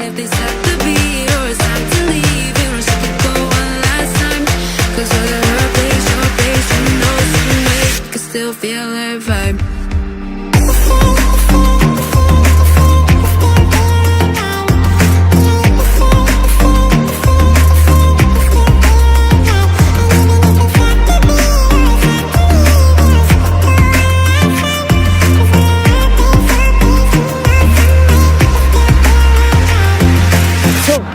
if they set the beat or it's time to leave. You know she could go one last time. Cause all of her place, your place, you know some way. Could still feel her vibe.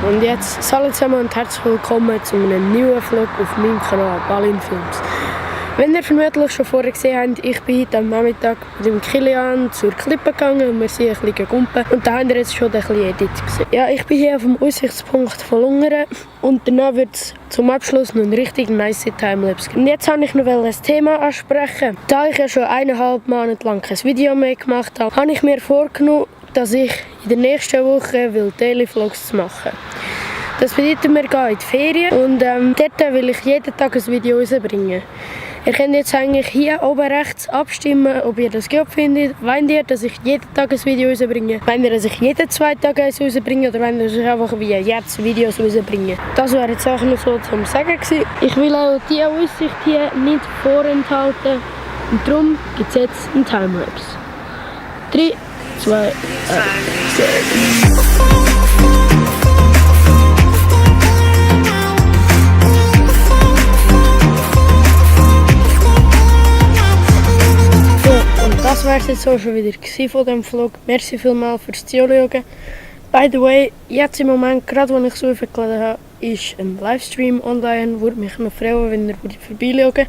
Und jetzt hallo zusammen und herzlich willkommen zu einem neuen Vlog auf meinem Kanal Balin Films. Wenn ihr vermutlich schon vorher gesehen habt, ich bin heute am Nachmittag mit dem Kilian zur Klippe gegangen und wir sind ein bisschen gumpen. Und da habt ihr jetzt schon ein bisschen Edit gesehen. Ja, ich bin hier auf dem Aussichtspunkt von Lungern und danach wird es zum Abschluss noch ein richtig nice Timelapse geben. Und jetzt wollte ich noch ein Thema ansprechen. Da ich ja schon 1,5 Monate lang kein Video mehr gemacht habe, habe ich mir vorgenommen, dass ich in der nächsten Woche Daily Vlogs machen. Das bedeutet, wir gehen in die Ferien und dort will ich jeden Tag ein Video rausbringen. Ihr könnt jetzt eigentlich hier oben rechts abstimmen, ob ihr das gut findet. Wollt ihr, dass ich jeden Tag ein Video rausbringe? Wollt ihr, dass ich jeden 2 Tage eins rausbringe? Oder wollt ihr, dass ich einfach wie jetzt Videos rausbringe? Das wäre jetzt auch noch so zum Sagen gewesen. Ich will auch diese Aussicht hier nicht vorenthalten. Und darum gibt es jetzt einen Timelapse. 3, 2, 1, das war es jetzt auch schon wieder von diesem Vlog. Merci vielmals fürs Zuschauen. By the way, jetzt im Moment, gerade als ich es aufgeladen habe, ist ein Livestream online. Würde mich noch freuen, wenn ihr vorbeischaut.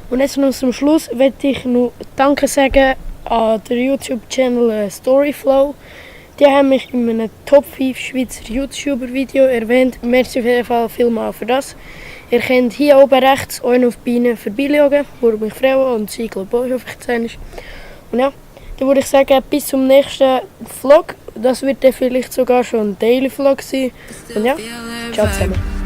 Und jetzt noch zum Schluss möchte ich noch Danke sagen an den YouTube-Channel Storyflow. Die haben mich in einem Top 5 Schweizer YouTuber-Video erwähnt. Merci auf jeden Fall vielmals für das. Ihr könnt hier oben rechts euch auf die Beine vorbeischauen. Würde mich freuen und sie glaube ich hoffentlich zu sehen ist. Und ja, dann würde ich sagen, bis zum nächsten Vlog. Das wird dann vielleicht sogar schon ein Daily Vlog sein. Und ja, ciao zusammen.